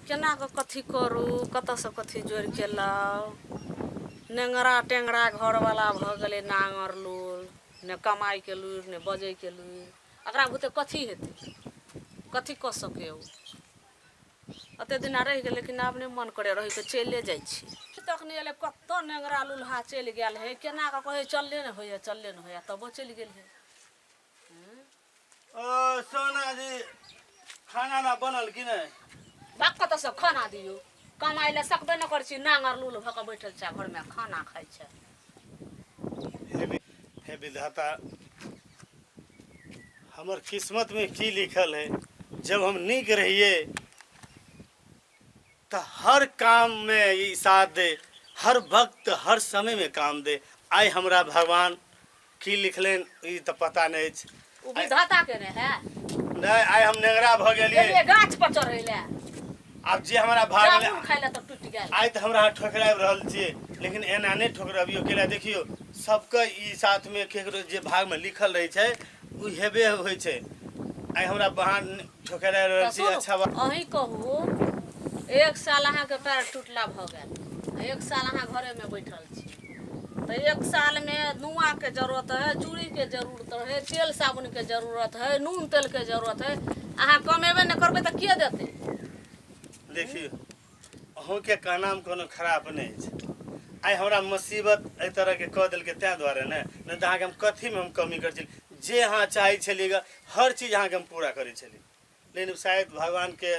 केना कऽ कथी करू कतऽसँ कथी जोड़ि कऽ लाउ नेङ्गरा टेङ्गरा घरवला भऽ गेलै नाङ्गर लूल ने कमाइके लूरि ने बजैके लूरि एकरा बुते कथी हेतै कथी कऽ सकैए ओ एते दिना रहि गेल लेकिन आब नहि मन करैए रहैके चलिए जाइ छी तक नहि एलै कतऽ नेङ्गरा लुल्हा चलि गेल हइ केना कऽ कहै चलले नहि होइए चलले नहि होइए तबो चलि गेल हइ ओ सोना जी खाना ना बनल कि नहि बाप कतऽ से खाना दियौ कमाइ लए सकबे नहि करै छी नांगर लूल भऽ कऽ बैठल छै घरमे खाना खाइ छै हे विधाता हमर किस्मत में की लिखल है जब हम नीक रहिए तो हर काम में ई साथ दे हर वक्त हर समय में काम दे आइ हमरा भगवान की लिखलनि ई तऽ पता नहि अछि ओ विधाता के ने है नहि आइ हम नेंगरा भऽ गेलियै गेलियै गाछ पर चढ़ै लए आब जे हमरा भाग जामुन खाइ लए तऽ टूटि गेल आइ तऽ हमरा अहाँ ठोकराबि रहल छियै लेकिन एना नहि ठोकरबियौ केला देखियौ सबके ई साथमे केकरो जे भागमे लिखल रहै छै ओ हेबे होइ छै आइ हमरा बहान ठोकरा रहल तऽ छी सुनू अच्छा बात अहीं कहू एक साल अहाँके पैर टूटला भऽ गेल एक साल अहाँ घरेमे बैठल छी तऽ एक सालमे नुआके जरूरत है चूड़ीके जरूरत है तेल साबुनके जरूरत है नून तेलके जरूरत है अहाँ कमेबे नहि करबै तऽ के देतै देखियौ अहूँके कहनामे कोनो खराब नहि अछि आइ हमरा मुसीबत एहि तरहके कऽ देलकै ताहि दुआरे ने नहि तऽ अहाँके हम कथीमे हम कमी करै छली जे अहाँ चाहै छलियै ग हर चीज अहाँके हम पूरा करै छली लेकिन शायद भगवानके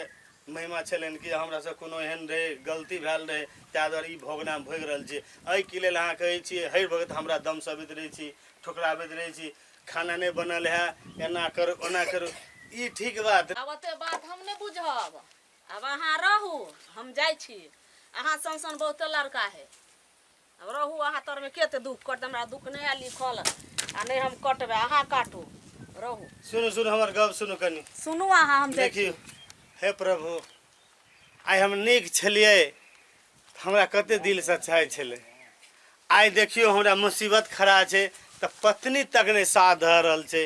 महिमा छलनि कि हमरासँ कोनो एहन रहै गलती भेल रहै ताहि दुआरे ई भोगना हम भोगि रहल छी एहिके लेल अहाँ कहै छियै हरि भगत हमरा दम सबैत रहै छी ठोकराबैत रहै छी खाना नहि बनल है एना करू ओना करू ई ठीक बात आब ओते बात हम नहि बुझब आब अहाँ रहू हम जाइ छी अहाँ सन सन बहुते लड़का है आब रहू अहाँ तरमे के एते दुख करतै हमरा दुख नहि है लिखल आ नहि हम कटबै अहाँ काटू रहू सुनू सुनू हमर गप सुनू कनि सुनू अहाँ हम जाइ छी देखियौ हे प्रभु आइ हम नीक छलियै तऽ हमरा कते दिलसँ चाहै छलै आइ देखियौ हमरा मुसीबत खड़ा छै तऽ पत्नी तक नहि साथ धऽ रहल छै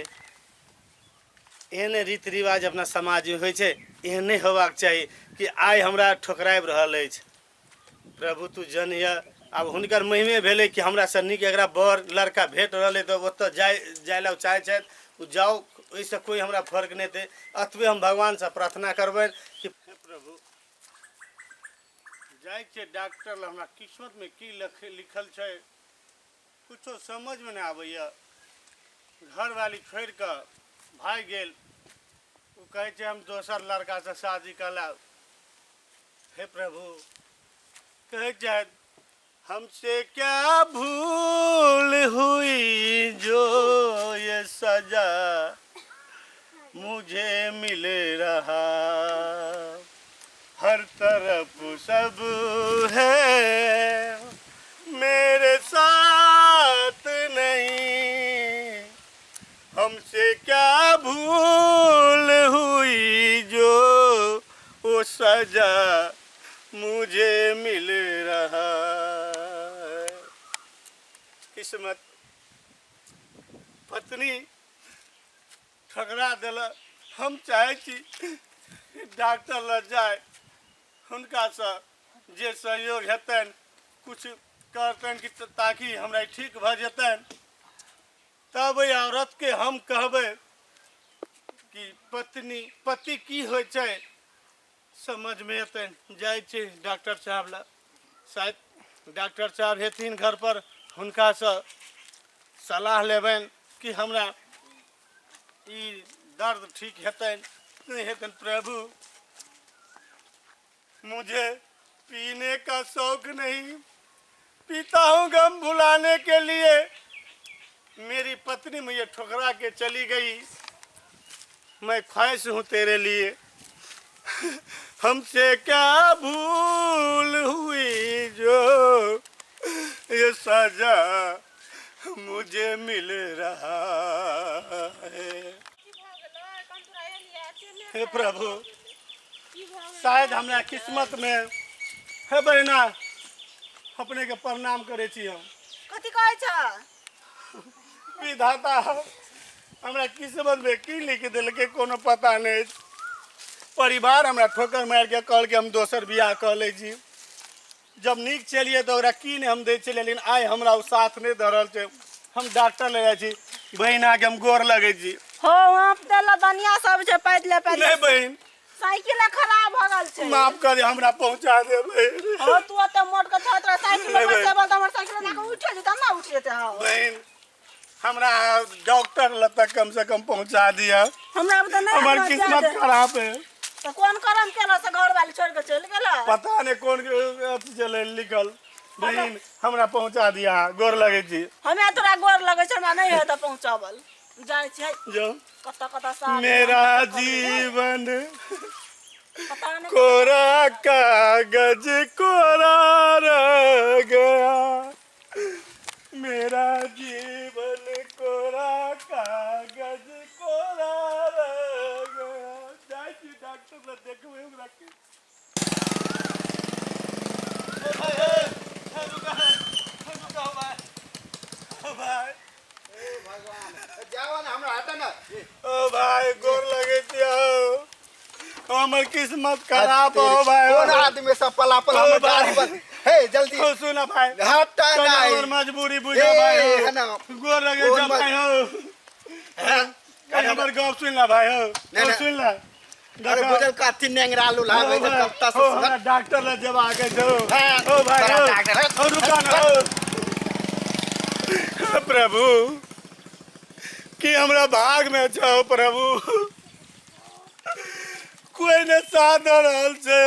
एहने रीति रिवाज अपना समाजमे होइ छै एहन नहि होबाक चाही कि आइ हमरा ठोकराबि रहल अछि प्रभु तू जनिह आब हुनकर महिमे भेलै कि हमरासँ नीक एकरा बर लड़का भेट रहल अइ तऽ ओतऽ जाय जाय लए ओ चाहै छथि ओ जाउ ओहिसँ कोइ हमरा फर्क नहि हेतै एतबे हम भगवानसँ प्रार्थना करबनि कि हे प्रभु जाइ छियै डॉक्टर लग हमरा किस्मतमे की लिखल छै कुछो समझमे नहि आबैए घरवाली छोड़ि कऽ भागि गेल ओ कहै छै हम दोसर लड़कासँ शादी कऽ लेब हे प्रभु कहै छथि हमसे क्या भूल हुई जो ये सजा मुझे मिल रहा हर तरफ सब है मेरे साथ नहीं हमसे क्या भूल हुई जो वो सजा मुझे मिल रहा है किस्मत पत्नी ठकरा देलक हम चाहै छी डॉक्टर लग जाय हुनकासँ जे सहयोग हेतनि किछु करतनि कि ताकि हमरा ठीक भऽ जेतनि तब एहि औरतके हम कहबै कि पत्नी पति की होइ छै समझमे एतनि जाइ छी डॉक्टर साहब लग शायद डॉक्टर साहब हेथिन घरपर हुनकासँ सलाह लेबनि कि हमरा ई दर्द ठीक हेतनि नहि हेतनि प्रभु मुझे पीने का शौक नहीं पीता हूँ गम भुलाने के लिए मेरी पत्नी मुझे ठुकरा के चली गई मैं ख्वाहिश हूँ तेरे लिए हमसे क्या भूल हुई जो ये सजा मुझे मिल रहा है हे प्रभु शायद हमरा किस्मत में हे बहिना अपने के प्रणाम करे छी हम कथी कहै छ विधाता हमरा किस्मत में की लिख देलकै कोनो पता नहि परिवार हमरा ठोकर मारि के कहलकै हम दोसर बियाह कऽ लै छी। जब नीक छलियै तऽ ओकरा की नहि हम दै छलियै, लेकिन आइ हमरा ओ साथ नहि दऽ रहल छै। हम डॉक्टर लग जाइ छी। बहिन, अहाँके हम गोर लगै छी। हो, वहाँ पे लदनिया सब छै पैदले पैदले। नहि बहिन। साइकिल खराब भऽ गेल छै। माफ कर, हमरा पहुँचा दे बहिन। हो, तू ओते मोट के छत रह साइकिल नहीं पर बहिन। से बोलता हमर साइकिल ना के उठे जेतै ना उठ जेतै। हाँ बहिन, हमरा डॉक्टर लग तक कम से कम पहुँचा दिया। हमरा तऽ नहीं। हमर हमरा किस्मत जाय दे। खराब है। तऽ कोन करम केलो से घर वाली छोड़ के चलि गेलो? पता नहीं कौन अथी चले लिखल। बहिन, हमरा पहुँचा दिया, गोर लगे छी। हमे तोरा गोर लगै छै, हमरा नहीं हेतै पहुँचावल। जाइ छियै। जो। कतऽ कतऽ साथ मेरा जीवन पता नहीं। कोरा कागज कोरा रह गया, मेरा जीवन कोरा कागज कोरा रह गया। जाइ छी डॉक्टर लग, देखबै ओकरा के। ए भाई, ए, ए, रुका, ए, रुका भाई, ओ भाई। ए भगवान, जाओ ना, हमरा हटा ना। ओ भाई, गोर लगे छियौ, हमर किस्मत खराब हो भाई। कोन आदमी सब पलापल ओ हमर भाई। गाड़ी पर हे जल्दी। ओ सुन भाई। हटा कनी ना। हमर मजबूरी बुझो ए, भाई है हो। ना। गोर लगे कोन छौ भाई हो। कनी हमर गप सुन ला भाई हो। नहीं, ओ नहीं। सुन ला। अरे बुझल कथी नेंगरा लुला ओ है भाई, कब ओ हमरा डॉक्टर लग जब आके छौ। हाँ, ओ भाई बड़ा हो। डॉक्टर है। ओ रुका ना हो। प्रभु, कि हमरा भाग में छौ प्रभु? कोई ने साथ दऽ रहल छै।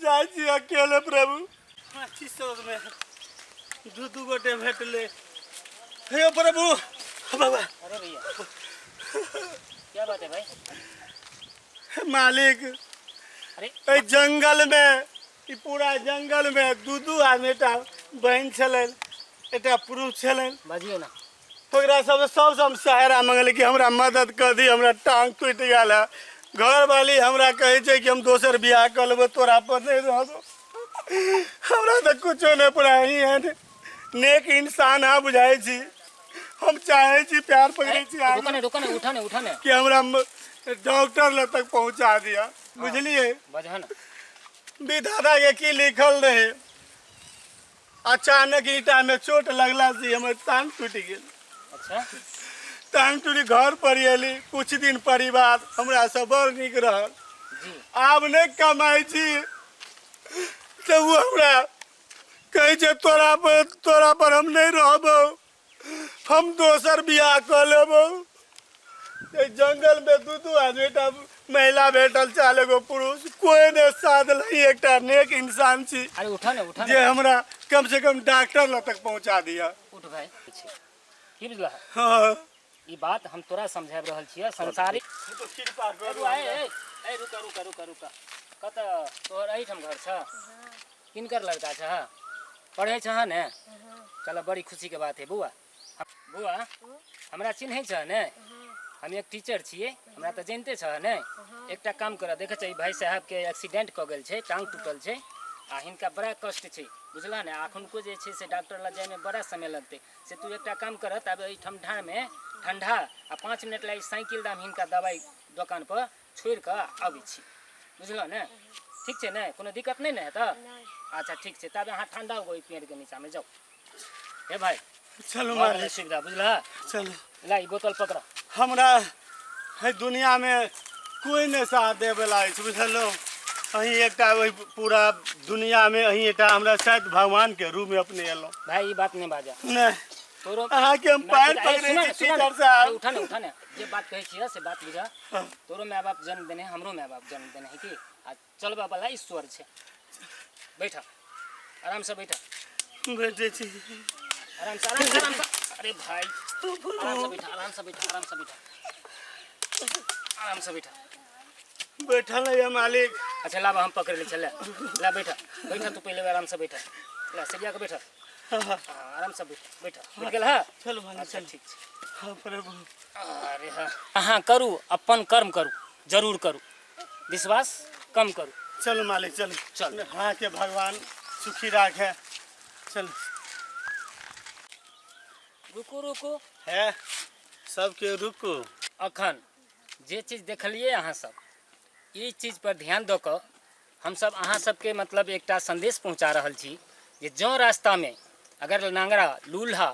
जाइ छी अकेले प्रभु। में दू दू गोटे भेटले। हे प्रभु बाबा। अरे भैया, क्या बात है भाई? मालिक, अरे एहि जंगल में, ई पूरा जंगल में दू दू आदमी, एकटा बहिन छलनि, एकटा पुरुष छलनि। बाजियो ना। ओकरा सब सबसँ हम सहारा मंगली कि हमरा मदद कऽ दी, हमरा टांग टूटि गेल है। घरवाली हमरा कहै छै कि हम दोसर बियाह कऽ लेबो, तोरा पर नहि रहबो। हमरा तऽ कुछो नहि पूरा। अहीं एहन नेक इंसान अहाँ बुझाइ छी। हम चाहै छी, प्यार पकड़ै छी रुका ने, रुका ने, उठा ने, उठा ने। कि हमरा डॉक्टर लग तक पहुँचा दिया, बुझलियै? बजह ना। विधाता के की लिखल रहे, अचानक ईटा में चोट लगला से हमर टांग टूटि गेल। टांग टूटि घर पर एली। कुछ दिन परिवार हमरा से बड़ नीक रहल। आब नहि कमाइ छी तऽ ओ हमरा कहै छै, तोरा पर हम नहि रहबौ, हम दोसर बियाह कऽ लेबौ। एहि जंगल में दू दू आदमी, एकटा महिला भेटल, चार एगो पुरुष, कोई नहि साथ नहीं। एकटा नेक इंसान छी अरे उठा ने, उठा जे ने। हमरा कम से कम डॉक्टर लग तक पहुंचा दिया। उठ भाई। की बुझलह? हाँ। ई बात हम तोरा समझाबि रहल छियै संसारिक तो कृपा करू। ए, ए, ए, रुका रुका रुका रुका। कतऽ तोहर एहिठाम घर छ? किनकर लड़का छ? पढ़ै छह ने? चल, बड़ी खुशीके बात है बौआ। बौआ, हमरा चिन्है छह ने? हम एक टीचर छियै, हमरा तऽ जनिते छह ने? एकटा काम कर, देखै छै भाई साहबके एक्सीडेंट कऽ गेल छै, टांग टूटल छै आ हिनका बड़ा कष्ट छै, बुझलह ने? अखुनको जे छै से डॉक्टर लग जाइमे बड़ा समय लगतै। से तू एकटा काम कर, तब एहि ठंडामे ठंडा आ 5 मिनट लागि साइकिल दाम हिनका दवाइ दोकान पर छोड़ि कऽ अबै छी, बुझलह ने? ठीक छै ने? कोनो दिक्कत नहि ने हेतऽ? अच्छा, ठीक छै। तब अहाँ ठंडा हो ओहि पेड़के नीचामे जाउ। हे भाई। चलू भऽ गेलै मालिक। सुविधा, बुझलह? चलू। ला, ई बोतल पकड़। हमरा एहि दुनियामे कोई नहि साथ देवला अछि, बुझलहुँ? अहीं एकटा ओहि पूरा दुनियामे अहीं एकटा हमरा शायद भगवानके रूपमे अपने एलहुँ। भाई, ई बात नहि बाजा। नहि। तोरो अहाँके हम पैर पकड़ै छी टीचर साहब। उठा ने, उठा ने। जे बात कहै छियै से बात बुझा। तोरो माय बाप जन्म देने है, हमरो माय बाप जन्म देने है की आ चलबा वाला ईश्वर छै। बैठ, आराम से बैठ। बैठे छी। आराम से, आराम से, आराम से। अरे भाई, आराम से बैठ, आराम से बैठ, आराम से बैठ, आराम से बैठ। बैठल है मालिक। अच्छा, लाबा, हम पकड़ ले चले। ला, बैठ, बैठ तू पहले, आराम से बैठ। ला, सरिया के बैठ। हाँ, आराम से बैठ, बैठ। बैठ गेल है? चलू मालिक। अच्छा। चलू। ठीक छै। हाँ प्रभु। अरे हाँ, अहाँ करू, अपन कर्म करू, जरूर करू, विश्वास कम करू। चलू मालिक, चलू। चल। हाँ के भगवान सुखी राखे, चलू। रुकू, रुकू। है सबके रुकू। अखन जे चीज देखलियै अहाँ सब, ई चीज पर ध्यान दऽ कऽ हमसब अहाँ सबके मतलब एकटा संदेश पहुँचा रहल छी जे जँ रास्तामे अगर नांगरा लूल्हा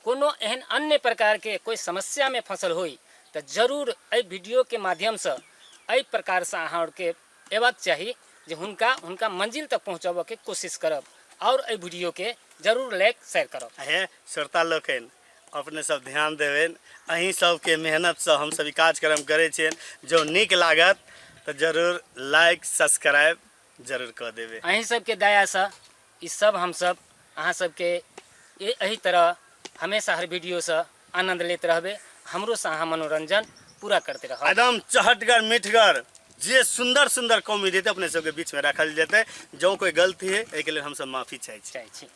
कोनो एहन अन्य प्रकारके कोइ समस्यामे फँसल होइ तऽ जरूर एहि वीडियोके माध्यमसँ एहि प्रकारसँ अहाँ आरके अयबाक चाही जे हुनका हुनका मंजिल तक पहुँचबऽके कोशिश करब आओर एहि वीडियोके जरूर लाइक शेयर करब। हे श्रोता लोकनि, अपने सब ध्यान देबनि, अहीं सबके मेहनतसँ हमसब ई कार्यक्रम करै छियनि। जँ नीक लागत तऽ जरूर लाइक सब्सक्राइब जरूर कऽ देबै। अहीं सबके दयासँ ई सब हमसब अहाँ सबके एहि तरह हमेशा हर वीडियोसँ आनंद लेत रहबै, हमरोसँ अहाँ मनोरंजन पूरा करते रहब। एकदम चहटगर मिठगर जे सुंदर सुंदर कॉमेडी हेतै अपने सबके बीचमे राखल जेतै। जँ कोइ गलती है एहिके लेल हमसब माफी चाहै छी। चाहै छी।